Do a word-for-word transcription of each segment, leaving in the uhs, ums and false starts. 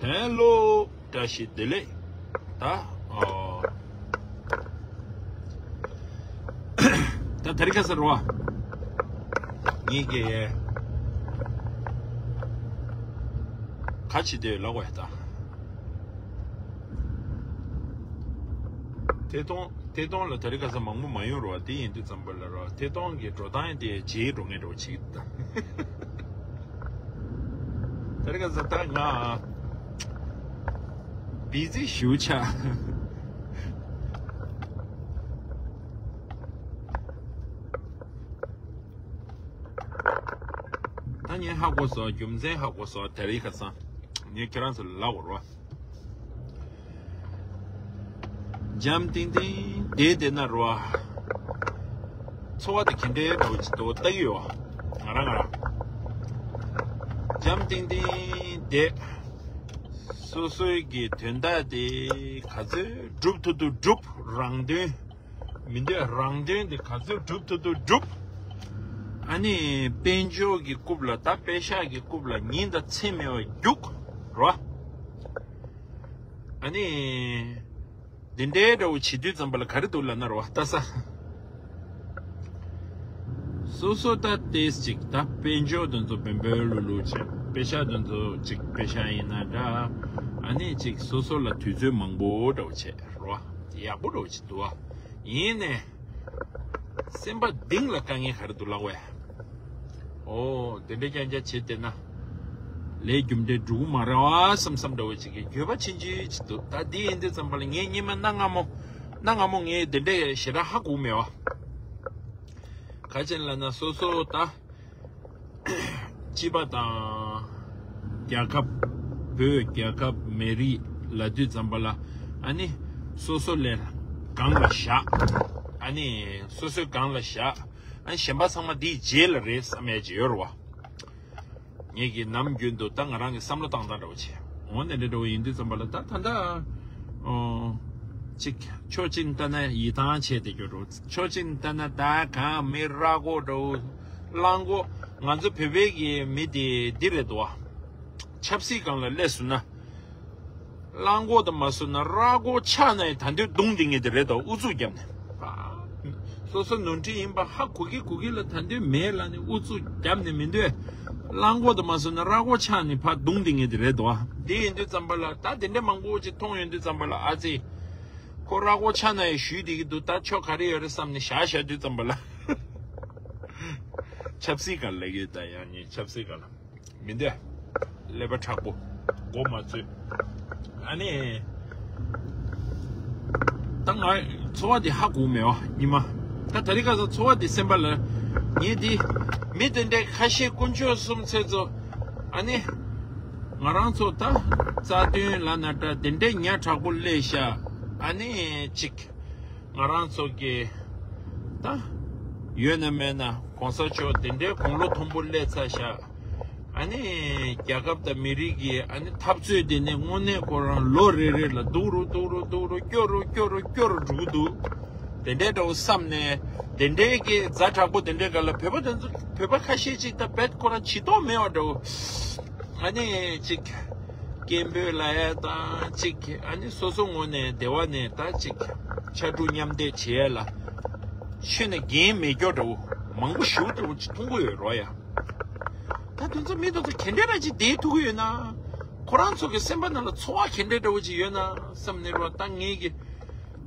ཧེ་ལོ། བཀྲ་ཤིས་བདེ་ལེགས། ད་ཨོ། ད་དེ་རིང་ཁ་སང་རེད་བ། ངེད་ཀྱིས་ག་བྱེད་འདོད་ལབ་དགོས་ཡ་ད། ཐད་གཏོང་ཐད་གཏོང་ལ་དེ་རིང་ཁ་སང་མང་པོ་མ་ཡོང་རེད་བ། དེ་ཡིན་དུས་ཙམ་པ་ལ་རེད་བ། ཐད་གཏོང་གི་འགྲོ་སྟངས་དེ་བརྗེད་འགྲོ་ངེས་འགྲོ་བྱེད་ཀྱི་ད། དེ་རིང་ཁ་སང་ད་ང་བི་ཛི་ཞེ་པོ་ཆགས། ད་ངས་ཧ་གོ་སོང་། རྒྱུ་མཚན་ཧ་གོ་སོང་། དེ་རིང་ཁ་སང་ངས་ཁྱེད་རང་ཚོ་ལ་ལབ་དགོས་རེད་བ། འཇམ་ཐིང་ཐིང་བསྡད་བསྡད་ན་རེད་བ། འཚོ་བ་དེ་ག་འདྲའི་འདྲ་བོ་ཅིག་འདུག་ལྟ་གི་ཡོད། ང་རང་ང་རང་འཇམ་ཐིང་ཐིང་བསྡད། སོ་སོའི་གི་དོན་དག་དེ་ག་ཚོད་སྒྲུབ་ཐུབ་ཐུབ་སྒྲུབ། རང་དོན་མི་འདོད་རང་དོན་དེ་ག་ཚོད་སྒྲུབ་ཐུབ་ཐུབ་སྒྲུབ། ཨ་ནི་དཔལ་འབྱོར་གྱི་རྐུབ་ལ་ད་པེ་ཤག་གི་རྐུབ་ལ་ཉིན་དང་མཚན་མེད་པར་རྒྱུག་རོ། ཨ་ནི་འདི་འདྲའི་འདྲ་བོ་བྱེད་དུས་ཙམ་པ་ལ་ག་རེ་འདུག་ལབ་ན་རོ། ལྟ་ས། སོ་སོ་ད་ཏེས་ཅིག་ད་དཔལ་འབྱོར་དེ་ཚོ་བེམ་བེམ་ལུ་ལུ་བྱེད། པེ་ཤག་དེ་ཚོ་ཅིག་པེ་ཤག་ཡིན་ན་འདྲ། ཨ་ནི་ཅིག་སོ་སོ་ལ་དུས་ཚོད་མང་པོ་འདྲ་བོ་བྱེད་རོ། ཡག་པོ་འདྲ་བོ་བྱེད་འདུག་ཨ། ཡིན་ནས། སེམས་པ་གཏིང་ལ་དཀའ་ངལ་ག་རེ་འདུག་ལབ་བས། ཨོ། དེ་འདྲའི་རྐྱང་རྐྱང་བྱེད་བསྡད་ན། ལས་རྒྱུ་འབྲས་འགྲུབ་ཀྱི་མ་རེད་བ་བསམ་བསམ་འདྲ་བོ་ཅིག་གི་འགྱོད་པ་ཕྱིན་ཅི་ཅིག་འདུག་ད་འདི་ཡིན་དུས་ཙམ་པ་ལ་ངས་སྙིང་མ་གནའ་སྔ་མོ། གནའ་སྔ་མོ་ངས་དེ་འདྲའི་ཞེ་དྲག་ཧ་གོ་མེད་བ། ག་ཅན་ལབ་ན་སོ་སོ་ད། སྤྱི་པ་དང་། རྒྱལ་ཁབ། བོད་རྒྱལ་ཁབ་མི་རིགས་ལབ་དུས་ཙམ་པ་ལ། ཨ་ནི། སོ་སོ་ལས་སྒང་ལ་བཞག་ཨ་ནི། སོ་སོའི་སྒང་ལ་བཞག་ཨ་ནི་གཞན་པ་ཚང་མ་འདིའི་རྗེས་ལ་རེད་བསམ་ཡ་ཅིག་ཡོད་རེད་བ། ངེད་ཀྱིས་ནམ་རྒྱུན་དུ་ད་ང་རང་གི་བསམ་བློ་བཏང་སྟངས་འདྲ་བོ་བྱས། འོ་ན་འདྲ་འདྲ་བོ་ཡིན་དུས་ཙམ་པ་ལ་ད་ད་ལྟ། ཨོ། ཅིག་ཕྱོགས་གཅིག་ལྟ་ན་ཡིད་ཐང་ཆད་དེ་འགྱོ་འགྲོ། ཕྱོགས་གཅིག་ལྟ་ན་ད་གང་མི་ར་མགོ་འདྲ་བོ། གླང་མགོ། ང་ཚོ་བོད་པའི་གི་མི་དེ་འདི་རེད་དོ། ཆབ་སྲིད་སྒང་ལ་སླེབས་སོང་ན། གླང་མགོ་དང་མ་སོང་ན་ར་མགོ་ཆགས་ན་ཡང་ད་འདོད་རྡུང་འདི་ངེས་དེ་རེད་དོ། ཨུ་ཚུགས་བརྒྱབ་ནས། སོ་སོ་ནོར་འཁྲུལ་ཡིན་པ་ཧ་གོ་གི་གོ་གི་ལ་ད་འདོད་མེད་ལ་ནི་ཨུ་ཚུགས་བརྒྱབ་ནས་མི་འདོད། གླང་མགོ་དང་མ་སོང་ན་ར་མགོ་ཆགས་ནས་ཕར་རྡུང་འདི་ངེས་དེ་རེད་དོ། འདི་ཡིན་དུས་ཙམ་པ་ལ་ད་དེ་འདྲ་མང་པོ་ཅིག་མཐོང་ཡོང་དུས་ཙམ་པ་ལ་ཨ་ཙི། ཁོ་ར་མགོ་ཆགས་ན་ཡང་ཞུས་བསྡད་ཀྱི་འདུག་ད་ཆོ་ག་རེ་ཡོད་རེད་བསམ་ནས་བཞག་བཞག་དུས་ཙམ་པ་ལ། ཆབ་སྲིད་སྒང་ལ་ཡོད་ད་ཡང་ནི་ཆབ་སྲིད་སྒང་ལ། མི་འདོད། ཀླད་པ་མཁྲེགས་པོ། མགོ་མ་ཚོས། ཨ་ནི། ད་ང་འཚོ་བ་འདི་ཧ་གོ་མེད་བ་ཉི་མ། ད་དེ་རིང་ཁ་སང་འཚོ་བ་འདི་སེམས་པ་ལ། ངས་འདི། མི་དེ་འདྲའི་ཁ་ཤས་དཀོན་མཆོག་གསུམ་ཚེ་ཚོ། ཨ་ནི། ང་རང་ཚོ་ད། རྩ་དོན་ལ་ན་འདྲ་དེ་འདྲའི་ཉག་ཕྲ་པོ་སླེབས་ཤག་ཨ་ནི་ཅིག་ང་རང་ཚོ་གི་ད་ཡོད་ན་མེད་ན་གོང་ས་མཆོག་དེ་འདྲའི་དགུང་ལོ་མཐོན་པོ་སླེབས་ཚར་ཤག་ཨ་ནི་རྒྱལ་ཁབ་དང་མི་རིགས་ཀྱི་ཨ་ནི་འཐབ་རྩོད་དེ་ནི་དངོས་གནས་ཁོ་རང་ལོ་རེ་རེ་ལ་སྡུག་རུ་སྡུག་རུ་སྡུག་རུ་སྐྱོ་རུ་སྐྱོ་རུ་སྐྱོ་རུ་འགྲོ་གི་འདུག་དེ་འདྲའི་འདྲ་བོ་བསམ་ནས་དེ་འདྲའི་གི་ཛ་དྲག་པོ་དེ་འདྲའི་སྒང་ལ་བོད་པ་དེ་ཚོ་བོད་པ་ཁ་ཤས་ཅིག་ད་བེད་ཁོ་རང་བྱེད་ཐུབ་མེད་པ་འདྲ་བོ། ཨ་ནི་ཅིག་སྐད་འབོད་ལབ་ཡ་དང་ཅིག་ཨ་ནི་སོ་སོ་ངོས་ནས་སྡེ་བ་ནས་ད་ཅིག་ཕྱར་གྲུ་མཉམ་འདེགས་བྱེད་ཡ་ལ་ཆོས་ནས་འགན་མེད་སྐྱོ་འདྲ་བོ་མང་པོ་ཞེ་པོ་འདྲ་བོ་ཅིག་མཐོང་གི་ཡོད་རོ་ཡ། ད་དེ་ཚོ་མི་དེ་ཚོ་ག་འདྲ་ར་ཅིག་བསྡད་ཐུབ་ཀྱི་ཡོད་ན། ཁོ་རང་ཚོ་གི་སེམས་པ་ནང་ལ་ཚོར་བ་ག་འདྲ་འདྲ་བོ་ཅིག་ཡོད་ན་བསམ་ནས་རོ། ད་ངེད་ཀྱི་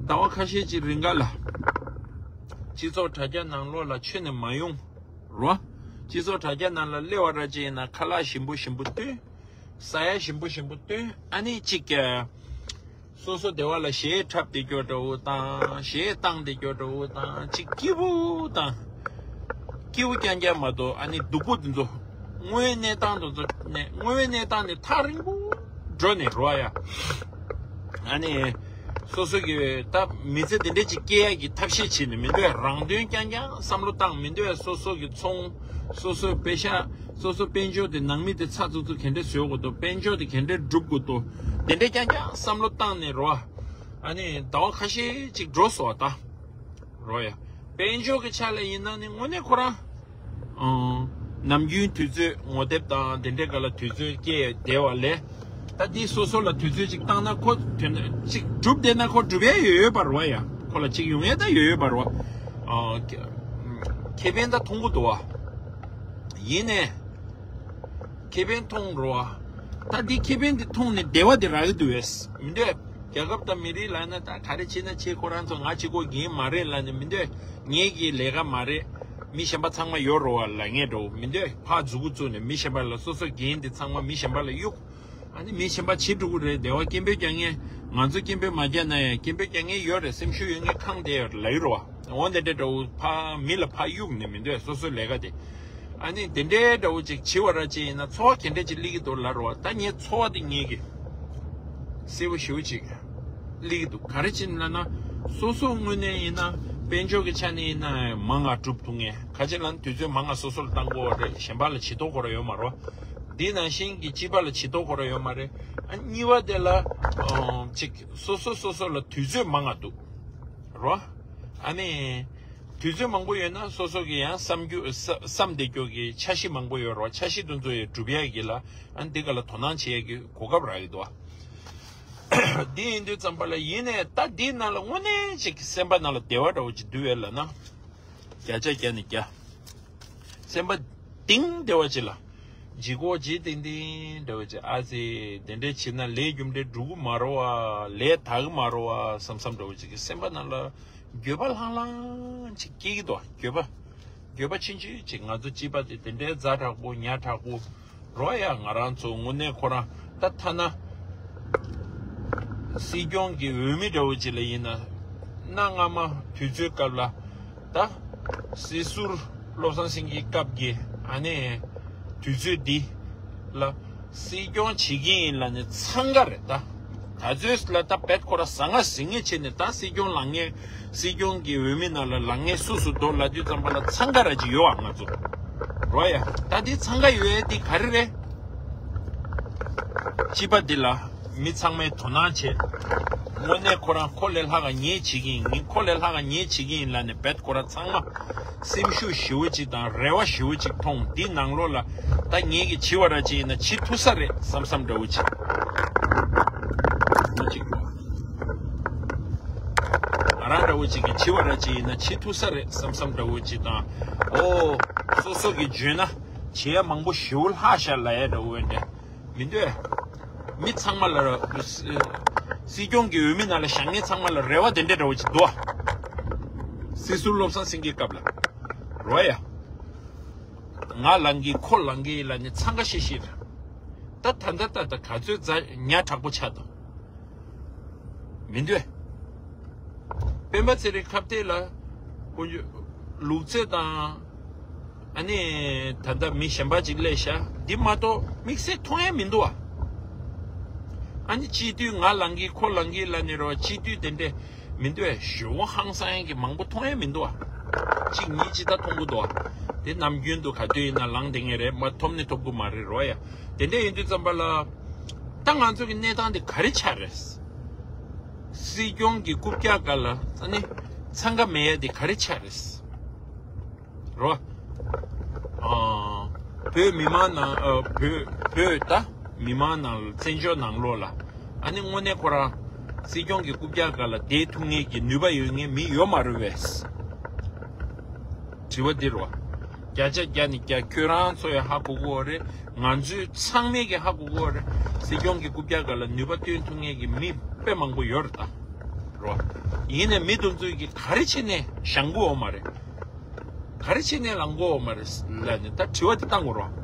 ཟླ་བ་ཁ་ཤས་ཅིག་རིང་ག་ལ་སྤྱི་ཚོགས་དྲ་རྒྱ་ནང་ལོགས་ལ་ཆོས་ནས་མ་ཡོང་། རོ། སྤྱི་ཚོགས་དྲ་རྒྱ་ནང་ལ་སླེབས་པ་ར་ཅིག་ཡིན་ན་ཁ་ལག་ཞིམ་པོ་ཞིམ་པོ་བཏོན། ཟ་ཡ་ཞིམ་པོ་ཞིམ་པོ་བཏོན། ཨ་ནི་ཅིག་སོ་སོ་སྡེ་བ་ལ་གཞས་འཁྲབ་བསྡད་རྒྱུ་འདྲ་བོ་དང་གཞས་བཏང་བསྡད་རྒྱུ་འདྲ་བོ་དང་ཅིག་སྐྱིད་པོ་དང་། སྐྱིད་པོ་རྐྱང་རྐྱང་མ་གཏོགས་ཨ་ནི་སྡུག་པོ་འདི་ཚོ་དངོས་ཡོད་གནས་སྟངས་འདི་ཚོ་ནས་དངོས་ཡོད་གནས་སྟངས་ནས་ཐག་རིང་པོ་འགྲོ་ནས་རོ་ཡ། ཨ་ནི། སོ་སོ་གི་ད་མི་ཚེ་དེ་འདྲས་ཅིག་སྐྱེལ་ཡག་གི་ཐབས་ཤེས་བྱས་ནས་མི་འདོད་རང་དོན་རྐྱང་རྐྱང་བསམ་བློ་བཏང་མི་འདོད་སོ་སོ་གི་ཚོང་། སོ་སོའི་པེ་ཤག་སོ་སོ་དཔལ་འབྱོར་དེ་ནང་མི་དེ་ཚགས་ཚུད་ཚུད་ག་འདྲས་བཟོ་དགོས་འདུག་དཔལ་འབྱོར་དེ་ག་འདྲས་སྒྲུབ་དགོས་འདུག་དེ་འདྲས་རྐྱང་རྐྱང་བསམ་བློ་བཏང་ནས་རོ། ཨ་ནི་ཟླ་བ་ཁ་ཤས་ཅིག་འགྲོ་སོང་བ་ད། རོ་ཡ། དཔལ་འབྱོར་གྱི་ཆ་ལ་ཡིན་ན་ནི་དངོས་གནས་ཁོ་རང་། ཨང་། ནམ་རྒྱུན་དུས་ཚོད་ངོ་དེབ་དང་དེ་འདྲའི་སྒང་ལ་དུས་ཚོད་སྐྱེལ་བསྡད་པ་ལས། ད་འདི་སོ་སོ་ལ་དུས་ཚོད་ཅིག་བཏང་ན་ཁོ་དོན་ཅིག་གྲུབ་བསྡད་ན་ཁོ་གྲུབ་ཡ་ཡོད་ཡོད་པ་རེད་བ་ཡ། ཁོ་ལ་ཅིག་ཡོང་ཡ་ད་ཡོད་ཡོད་པ་རེད་བ། ཨ། ཁེ་ཕན་ད་མཐོང་གི་འདུག་བ། ཡིན་ནའི། ཁེ་ཕན་མཐོང་རོ། ད་འདི་ཁེ་ཕན་འདི་མཐོང་ནས་བདེ་བ་འདི་རག་གི་འདུག་བས་མི་འདོད། རྒྱལ་ཁབ་དང་མི་རིགས་ལ་ན་ད་ག་རེ་བྱེད་ན་བྱེད། ཁོ་རང་ཚོ་ང་གཅིག་པོ་འགན་མ་རེད་ལབ་ནས་མི་འདོད། ངེད་ཀྱི་ལས་ཀ་མ་རེད། མི་གཞན་པ་ཚང་མ་ཡོད་རོ་བ་ལབ་ངེས་འགྲོ་མི་འདོད། ཕར་མཛུ་གུ་བཙུགས་ནས་མི་གཞན་པ་ལ་སོ་སོ་འགན་འདི་ཚང་མ་མི་གཞན་པ་ལ་གཡུག་ཨ་ནི་མི་གཞན་པ་བྱེད་འགྲོ་གི་རེད། བདེ་བ་སྐད་འབོད་རྒྱག་མཁན། ང་ཚོ་སྐད་འབོད་མ་རྒྱག་ན་ཡང་སྐད་འབོད་རྒྱག་མཁན་ཡོད་རེད། སེམས་ཤུགས་ཡོད་མཁན་ཁང་བསྡད་ཡོད་རེད་ལབ་ཡོད་རེད་བ། འོ་འདི་འདྲ་འདྲ་བོ་ཕ་མི་ལ་ཕ་གཡུག་ནས་མི་འདོད། སོ་སོའི་ལས་ཀ་དེ། ཨ་ནི་དེ་འདྲའི་འདྲ་བོ་ཅིག་བྱེད་པ་ར་ཅིག་ཡིན་ན་ཚོར་བ་ག་འདྲ་ཅིག་སླེབས་ཀྱི་འདུག་ལབ་རོགས། ད་ངའི་ཚོར་བ་དེ་ངེད་ཀྱི་གསལ་པོ་ཞེ་པོ་ཅིག་སླེབས་ཀྱི་འདུག་ག་རེ་བྱས་ནས་ལབ་ན། སོ་སོ་དངོས་གནས་ཡིན་ན་དཔལ་འབྱོར་གྱི་ཆ་ནས་ཡིན་ན་མང་ང་སྒྲུབ་ཐུབ་མཁན། ག་ཅི་ལབ་ན་དུས་ཚོད་མང་ང་སོ་སོ་ལ་བཏང་དགོས་པ་རེད། གཞན་པ་ལ་བྱེད་ཐུབ་ཁོ་ར་ཡོད་མ་རེད། འདི་ནང་བཞིན་གྱི་སྤྱི་པ་ལ་བྱེད་ཐུབ་ཁོ་ར་ཡོད་མ་རེད། ཨ་གཉིས་པ་དེ་ལ་ཨ་ཅིག་སོ་སོ་སོ་སོ་ལ་དུས་ཚོད་མང་ང་འདུག་རོ། ཨ་ནི། དུས་ཚོད་མང་པོ་ཡོད་ན་སོ་སོ་གི་ཡང་བསམ་རྒྱུ་བསམ་བསམ་བསྡད་རྒྱུ་གི་འཆར་གཞི་མང་པོ་ཡོད་རེད་བ། འཆར་གཞི་དེ་ཚོ་ཡང་སྒྲུབ་ཡ་གི་ལ་ཨ་ནི་འདི་ག་ལ་དོ་སྣང་བྱེད་ཡ་གི་གོ་སྐབས་རག་གི་འདུག་བ། འདི་ཡིན་དུས་ཙམ་པ་ལ་ཡིན་ནའི་ད་འདིའི་ནང་ལ་དངོས་གནས་ཅིག་སེམས་པ་ནང་ལ་བདེ་བ་འདྲ་བོ་ཅིག་འདུག་ཡོད་ལབ་ན། བརྒྱ་ཆ་བརྒྱ་ནས་བརྒྱ། སེམས་པ་གཏིང་བདེ་བ་ཅིག་ལ། ལྗིད་ཁོག་ལྗིད་ཏིང་ཏིང་འདྲ་བོ་ཅིག་ཨ་ཙི་དེ་འདྲས་བྱེད་ན་ལས་རྒྱུ་འབྲས་འགྲུབ་གི་མ་རེད་བ། ལས་དག་གི་མ་རེད་བ་བསམ་བསམ་འདྲ་བོ་ཅིག་གི་སེམས་པ་ནང་ལ་འགྱོད་པ་ལྷང་ལྷང་ཅིག་སྐྱེ་གི་འདུག་འགྱོད་པ། འགྱོད་པ་ཆུང་ཆུང་ཅིག་ང་ཚོ་སྤྱི་པ་དེ་དེ་འདྲའི་ཛ་དྲག་པོ་ཉ་དྲག་པོ་རོ་ཡ། ང་རང་ཚོ་དངོས་གནས་ཁོ་རང་ད་ཐ་ན་སྲིད་སྐྱོང་གི་འོས་མི་འདྲ་བོ་ཅིག་ལ་ཡིན་ན་གནའ་སྔ་མ་དུས་ཚོད་སྐབས་ལ། ད། སྲིད་ཟུར་བློ་བཟང་སེང་གེའི་སྐབས་ཀྱི་ཨ་ནི། དུས་ཚོད་འདི། ལ། སྲིད་སྐྱོང་བྱེད་ཀྱི་ཡིན་ལབ་ནས་འཚང་ཁ་རེད་ད། ད་ཚོད་ལ་ད་བེད་ཁོ་ར་ཟ་ང་ཟིང་ངེ་བྱས་ནས་ད་སྲིད་སྐྱོང་ལངས་ངེ། སྲིད་སྐྱོང་གི་འོས་མི་ནང་ལ་ལངས་ངེ་སུ་སུ་འདུག་ལབ་དུས་ཙམ་པ་ལ་འཚང་ཁ་ར་ཅིག་ཡོད་ཨ་ང་ཚོ། རོ་ཡ། ད་འདི་འཚང་ཁ་ཡོད་ཡ་འདི་ག་རེ་རེད། སྤྱི་པ་འདི་ལ་མི་ཚང་མས་དོ་སྣང་བྱེད། དངོས་གནས་ཁོ་རང་ཁོ་ལས་ལྷག་ག་ངས་བྱེད་ཀྱི་ཡིན། ངས་ཁོ་ལས་ལྷག་ག་ངས་བྱེད་ཀྱི་ཡིན་ལབ་ནས་བེད་ཁོ་རང་ཚང་མ་སེམས་ཤུགས་ཞེ་པོ་ཅིག་དང་རེ་བ་ཞེ་པོ་ཅིག་མཐོང་། འདི་ནང་ལོགས་ལ་ད་ངས་ཀྱི་བྱེད་པ་ར་ཅིག་ཡིན་ན་བྱེད་ཐུབ་ས་རེད་བསམ་བསམ་འདྲ་བོ་ཅིག་ཅིག་ང་རང་འདྲ་བོ་ཅིག་གིས་བྱེད་པ་ར་ཅིག་ཡིན་ན་བྱེད་ཐུབ་ས་རེད་བསམ་བསམ་འདྲ་བོ་ཅིག་དང་། ཨོ། སོ་སོ་གིས་བརྗོད་ན་བྱེད་ཡ་མང་པོ་ཞེ་པོ་ལྷག་ཤག་ལབ་ཡ་འདྲ་བོ་འདྲ། མི་འདོད། མི་ཚང་མ་ལ། སྲིད་སྐྱོང་གི་འོས་མི་ནང་ལ་བཞག་མཁན་ཚང་མ་ལ་རེ་བ་དེ་འདྲ་འདྲ་བོ་ཅིག་འདུག་ཨ། སྲིད་ཟུར་བློ་བཟང་སེང་གེའི་སྐབས་ལ། རོ་ཡ། ང་ལངས་གི་ཁོ་ལངས་གི་ལབ་ནས་འཚང་ཁ་ཤིག་ཤིག་རེད། ད་ད་ད་ད་ད་ག་ཚོད་ཛ་ཉ་དྲག་པོ་ཆགས་འདུག་མི་འདོད། སྤེན་པ་ཚེ་རིང་ཁ་གཏད་ལ། དཀོན་མཆོག་ལུག་རྫི་དང་། ཨ་ནི་ད་ལྟ་མི་གཞན་པ་ཅིག་སླེབས་ཤག་འདི་མ་གཏོགས་དམིགས་བསལ་མཐོང་ཡ་མི་འདུག་ཨ། ཨ་ནི་སྤྱི་འཐུས་ང་ལངས་གི་ཁོ་ལངས་གི་ལབ་ནས་རོ་སྤྱི་འཐུས་དེ་འདྲས་མི་འདུག་ཨ། ཞེ་པོ་ཧང་སང་ཡ་གི་མང་པོ་མཐོང་ཡ་མི་འདུག་ཨ། གཅིག་གཉིས་ཅིག་ད་མཐོང་གི་འདུག་ཨ། དེ་ནམ་རྒྱུན་དུ་ག་དུས་ཡིན་ན་ལངས་བསྡད་མཁན་རེད། མ་ཐོབ་ནི་ཐོབ་གི་མ་རེད་རོ་ཡ། དེ་འདྲས་ཡིན་དུས་ཙམ་པ་ལ། ད་ང་ཚོ་གི་གནས་སྟངས་དེ་ག་རེ་ཆགས་རེད། སྲིད་སྐྱོང་གི་རྐུབ་བཀྱག་སྒང་ལ་ཨ་ནི་འཚང་ཁ་མེད་ཡ་དེ་ག་རེ་ཆགས་རེད། རོ། ཨ། བོད་མི་མང་ནང་ཨ། བོད་བོད་ད་མི་མང་ནང་ལ་བཙན་བྱོལ་ནང་ལོགས་ལ་ཨ་ནི་དངོས་གནས་ཁོ་རང་སྲིད་སྐྱོང་གི་རྐུབ་བཀྱག་སྒང་ལ་བསྡད་ཐུབ་མཁན་གྱི་ནུས་པ་ཡོད་མཁན་མི་ཡོད་མ་རེད་པས། དྲི་བ་འདི་རེད་བ། བརྒྱ་ཆ་བརྒྱ་ནས་བརྒྱ་ཁྱོད་རང་ཚོ་ཡང་ཧ་གོ་གི་ཡོད་རེད། ང་ཚོའི་ཚང་མས་ཀྱང་ཧ་གོ་གི་ཡོད་རེད། སྲིད་སྐྱོང་གི་རྐུབ་བཀྱག་སྒང་ལ་ནུས་པ་བཏོན་ཐུབ་མཁན་གྱི་མི་དཔེ་མང་པོ་ཡོད་རེད་ད། རེད་བ། ཡིན་ནའི་མི་དེ་ཚོས་ཀྱིས་ག་རེ་བྱས་ནས་བཞེངས་གི་ཡོད་མ་རེད། ག་རེ་བྱས་ནས་ལངས་གི་ཡོད་མ་རེད་ལབ་ནས་ད་དྲི་བ་འདི་བཏང་དགོས་རེད་བ།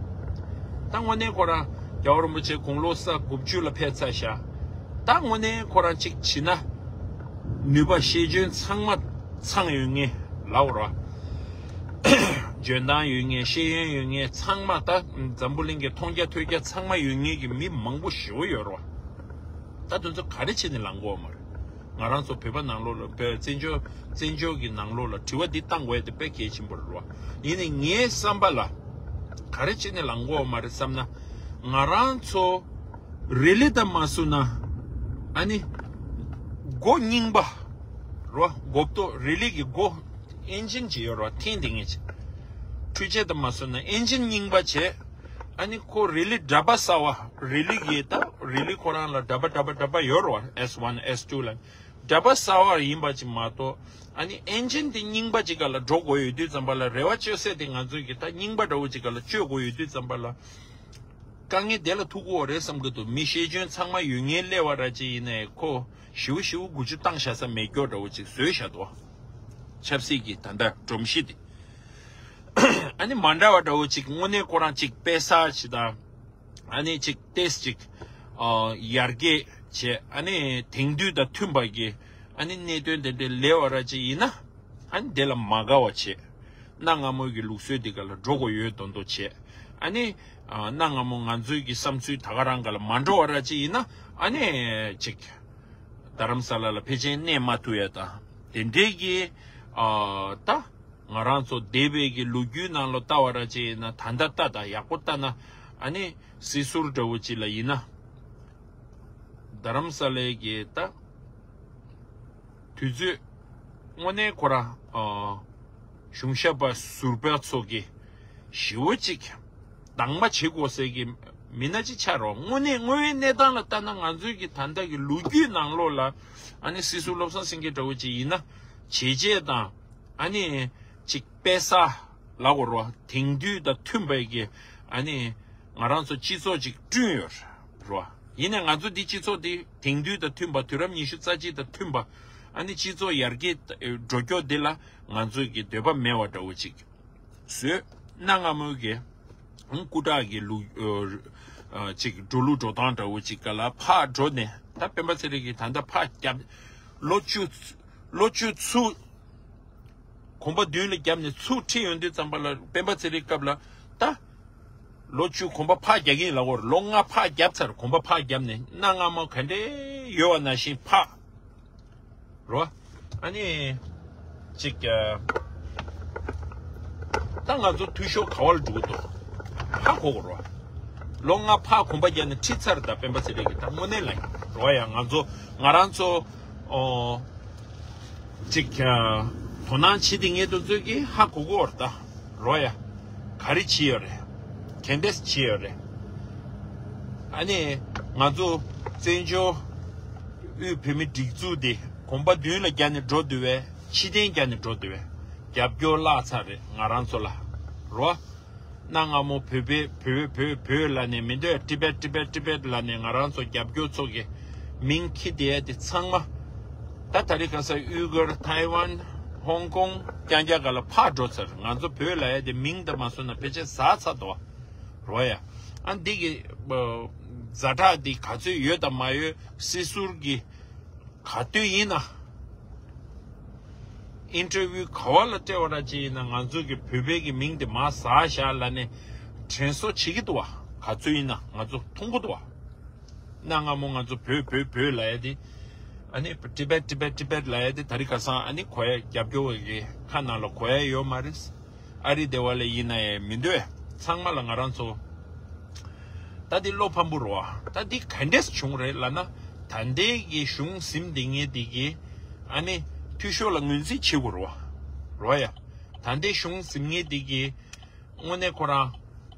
ད་དངོས་གནས་ཁོ་རང་རྒྱལ་བ་རིན་པོ་ཆེ་དགུང་ལོ་ས་དགུ་བཅུ་ལ་ཕེབས་ཚར་ཤག་ད་དངོས་གནས་ཁོ་རང་གཅིག་བྱས་ན། ནུས་པ་ཤེས་འཇོན་ཚང་མ་ཚང་ཡོད་མཁན་ལབ་རོ། འཇོན་ཐང་ཡོད་མཁན་ཤེས་ཡོན་ཡོད་མཁན་ཚང་མ་ད་འཛམ་བུ་གླིང་གི་མཐོང་རྒྱ་ཐོས་རྒྱ་ཚང་མ་ཡོད་མཁན་གྱི་མི་མང་པོ་ཞེ་པོ་ཡོད་རོ། ད་དེ་ཚོ་ག་རེ་བྱས་ནས་ལངས་གི་ཡོད་མ་རེད། ང་རང་ཚོ་བོད་པ་ནང་ལོགས་ལ་བོད་བཙན་བྱོལ་བཙན་བྱོལ་གྱི་ནང་ལོགས་ལ་དྲི་བ་འདི་བཏང་དགོས་ཡ་དེ་དཔེ་གལ་ཆེན་པོ་རེད་རོ། ཡིན་ནའི་ངའི་བསམ་པ་ལ་ག་རེ་བྱས་ནས་ལངས་གི་ཡོད་མ་རེད་བསམ་ན། ང་རང་ཚོ་རི་ལི་དང་མ་བསུ་ན་ཨ་ནི་མགོ་རྙིང་པ་རོ། མགོ་ཏོ་རི་ལི་གི་མགོ་ཨེན་ཇིན་ཅིག་ཡོད་རོ། འཐེན་དེ་ངེས་ཅིག་འཕྲུལ་ཆས་དང་མ་བསུ་ན་ཨེན་ཇིན་རྙིང་པ་བྱས། ཨ་ནི་ཁོ་རི་ལི་འདྲ་པ་གསར་བ་རི་ལི་གི་ད་ རི་ལི་ཁོ་རང་ལ་འདྲ་པ་འདྲ་པ་འདྲ་པ་ཡོད་རེད་བ། S one S two ལ་འདྲ་པ་གསར་བ་ཡིན་པ་ཅིག་མ་གཏོགས། ཨ་ནི་ཨེན་ཇིན་དེ་རྙིང་པ་ཅིག་ག་ལ་འགྲོ་དགོས་ཡོད་དུས་ཙམ་པ་ལ་རེ་བ་བཅོལ་སའི་དེ་ང་ཚོའི་གི་ད་རྙིང་པ་འདྲ་བོ་ཅིག་ག་ལ་བཅོལ་དགོས་ཡོད་དུས་ཙམ་པ་ལ། དཀའ་ངལ་དེ་ལ་ཐུག་གི་ཡོད་རེད་བསམ་གི་འདུག་མི་ཤེས་འཇོན་ཚང་མ་ཡོད་ངེས་སླེབས་པ་ར་ཅིག་ཡིན་ནའི་ཁོ་ཞེ་པོ་ཞེ་པོ་འགུལ་སྐྱོད་བཏང་བཞག་ས་མེད་སྐྱོ་འདྲ་བོ་ཅིག་བཟོས་བཞག་འདུག་ཆབ་སྲིད་ཀྱི་ད་ལྟ་སྒྲོམ་གཞི་དེ། ཨ་ནི་མ་འདྲ་བ་འདྲ་བོ་ཅིག་དངོས་གནས་ཁོ་རང་ཅིག་དཔེ་གསར་ཅིག་དང་། ཨ་ནི་ཅིག་ཏེས་ཅིག་ཨ་ཡར་རྒྱས་བྱས། ཨ་ནི་དེང་དུས་དང་མཐུན་པ་གི་ཨ་ནི་གནད་དོན་དེ་འདྲའི་སླེབས་པ་ར་ཅིག་ཡིན་ན། ཨ་ནི་དེ་ལ་མ་དགའ་བ་བྱས། གནའ་སྔ་མོའི་གི་ལུགས་སྲོལ་འདི་ག་ལ་འགྲོ་དགོས་ཡོད་མདོག་མདོག་བྱས། ཨ་ནི་ཨ་གནའ་སྔ་མོ་ང་ཚོའི་གི་བསམ་ཚུལ་ད་ག་རང་ག་ལ་མ་འགྲོ་བ་ར་ཅིག་ཡིན་ན། ཨ་ནི་ཅིག་རྡ་རམ་ས་ལ་ལ་ཕལ་ཆེར་གནས་མ་ཐུབ་ཡ་དང་དེ་འདྲའི་གི་ཨ་ད་ང་རང་ཚོ་འདས་པའི་གི་ལོ་རྒྱུས་ནང་ལ་ལྟ་བ་ར་ཅིག་ཡིན་ན། ད་ལྟ་ལྟ་དང་ཡག་པོ་ལྟ་ན། ཨ་ནི་སྲིད་ཟུར་འདྲ་བོ་ཅིག་ལ་ཡིན་ན། རྡ་རམ་ས་ལའི་གི་ད་དུས་ཚོད་དངོས་གནས་ཁོ་ར་ཨ་གཞུང་ཞབས་པ་ཟུར་པ་ཚོ་གི་ཞེ་པོ་ཅིག་དང་པ་བྱེད་དགོས་ཟེར་གི་མི་སྣ་ཅིག་ཆགས་རོགས། དངོས་གནས་དངོས་ཡོད་གནས་སྟངས་ལ་ལྟ་ན་ང་ཚོའི་གི་ད་ལྟ་གི་ལོ་རྒྱུས་ནང་ལོགས་ལ་ཨ་ནི་སྲིད་ཟུར་བློ་བཟང་སེང་གེ་འདྲ་བོ་ཅིག་ཡིན་ན་བྱས་རྗེས་དང་། ཨ་ནི་ཅིག་དཔེ་གསར་ལབ་དགོས་རེད་བ། དེང་དུས་དང་མཐུན་པའི་གི་ཨ་ནི་ང་རང་ཚོ་སྤྱི་ཚོགས་ཅིག་བསྐྲུན་ཡོད་རེད་བ། ཡིན་ནའི་ང་ཚོ་འདི་སྤྱི་ཚོགས་འདི་དེང་དུས་དང་མཐུན་པ། དུས་རབས་ཉི་ཤུ་རྩ་གཅིག་དང་མཐུན་པ། ཨ་ནི་སྤྱི་ཚོགས་ཡར་རྒྱས་འགྲོ་སྐྱོད་འདི་ལ་ང་ཚོའི་གི་འདོད་པ་མེད་པ་འདྲ་བོ་ཅིག་བཟོས། གནའ་སྔ་མོའི་གི་སྐུ་དྲག་གི་ལུགས་ཨ་ཅིག་འགྲོ་ལུགས་འགྲོ་སྟངས་འདྲ་བོ་ཅིག་ག་ལ་ཕར་འགྲོ་ནས། ད་སྤེན་པ་ཚེ་རིང་གིས་ད་ལྟ་ཕར་བརྒྱབ། ལོ་བཅུ་ལོ་བཅུ་ཚུར་གོམ་པ་མདུན་ལ་བརྒྱབ་ནས་ཚུར་ཁྲིད་ཡོང་དུས་ཙམ་པ་ལ་སྤེན་པ་ཚེ་རིང་སྐབས་ལ་ད་ལོ་བཅུ་གོམ་པ་ཕར་རྒྱག་གིན་ལབ་དགོས་རེད། ལོ་ལྔ་ཕར་བརྒྱབ་ཚར། གོམ་པ་ཕར་བརྒྱབ་ནས་གནའ་སྔ་མོ་ག་འདྲའི་ཡོད་པ་ནང་བཞིན་ཕར་རོ། ཨ་ནི་ཅིག་ཨ་ད་ང་ཚོ་འཐུས་ཤོར་ག་བ་ལ་འགྲོ་གི་འདུག་ཧ་གོ་གི་རོ། ལོ་ལྔ་ཕར་གོམ་པ་བརྒྱབ་ནས་ཁྲིད་ཚར། ད་སྤེན་པ་ཚེ་རིང་གིས་ད་དངོས་གནས་ལ་རོ་ཡ། ང་ཚོ་ང་རང་ཚོ་ཨོ། ཅིག་ཨ་དོ་སྣང་བྱེད་དེ་ངེས་དུ་ཚོད་ཀྱིས་ཧ་གོ་གོ་བར་ད་རོ་ཡ། ག་རེ་བྱེད་ཡོད་རེད། ག་འདྲས་བྱེད་ཡོད་རེད། ཨ་ནི་ང་ཚོ་བཙན་བྱོལ་དབུས་བོད་མི་སྒྲིག་འཛུགས་དེ་གོམ་པ་མདུན་ལ་བརྒྱབ་ནས་འགྲོ་འདུག་བས། ཕྱི་བརྟན་བརྒྱབ་ནས་འགྲོ་འདུག་བས། རྒྱབ་སྐྱོར་བརླག་ཚར་རེད་ང་རང་ཚོ་ལ་རོ། གནའ་སྔ་མོ་བོད་པའི་བོད་བོད་བོད་ལ་ནས་མི་འདོད། ཏི་བེད་ཏི་བེད་ཏི་བེད་ལ་ནས་ང་རང་ཚོ་རྒྱབ་སྐྱོར་ཚོ་གི་མིང་འཁྱེར་བསྡད་དེ་ཚང་མ། ད་ད་རེས་ག་ས་ཨུ་གུར། ཐའེ་ཝན། ཧོང་ཀོང་། རྐྱང་རྐྱང་ག་ལ་ཕར་འགྲོ་ཚར། ང་ཚོ་བོད་ལ་ཡ་དེ་མིང་དང་མ་སོང་ན་ཕལ་ཆེར་ཟ་ཚར་འདུག་རོ་ཡ། ཨ་འདི་གི་ཛ་དྲག་འདི་ག་ཚོད་ཡོད་དང་མ་ཡོད། སྲིད་ཟུར་གི་ག་དུས་ཡིན་ན། ཨིན་ཊར་བིའུ་ག་བ་ལ་སྤྲད་པ་ར་ཅིག་ཡིན་ན་ང་ཚོ་གི་བོད་པའི་གི་མིང་དེ་མར་ཟ་བཞག་ལབ་ནས་དྲན་གསོ་བྱེད་ཀྱི་འདུག་བ། ག་ཚོད་ཡིན་ན་ང་ཚོ་མཐོང་གི་འདུག་བ། གནའ་སྔ་མོ་ང་ཚོ་བོད་བོད་བོད་ལབ་ཡ་དེ། ཨ་ནི་ཏི་བེད་ཏི་བེད་ཏི་བེད་ལབ་ཡ་དེ་ད་རེས་ཁ་སང་ཨ་ནི་གོ་ཡ། རྒྱབ་སྐྱོར་བའི་གི་ཁ་ནང་ལ་གོ་ཡ་ཡོད་མ་རེད། ཨ་རི་དེ་བ་ལ་ཡིན་ན་ཡང་མི་འདོད། ཚང་མ་ལ་ང་རང་ཚོ་ད་འདི་བློ་ཕམ་པོ་རེད་བ། ད་འདི་ག་འདྲས་བྱུང་རེད་ལབ་ན། ད་ལྟའི་གི་གཞུང་ཟིན་བསྡད་མཁན་འདི་གི་ཨ་ནི་འཐུས་ཤོར་ལ་ངོས་འཛིན་བྱེད་དགོས་རེད་བ། རེད་བ་ཡ། ད་ལྟའི་གཞུང་ཟིན་མཁན་འདི་གི་དངོས་གནས་ཁོ་རང་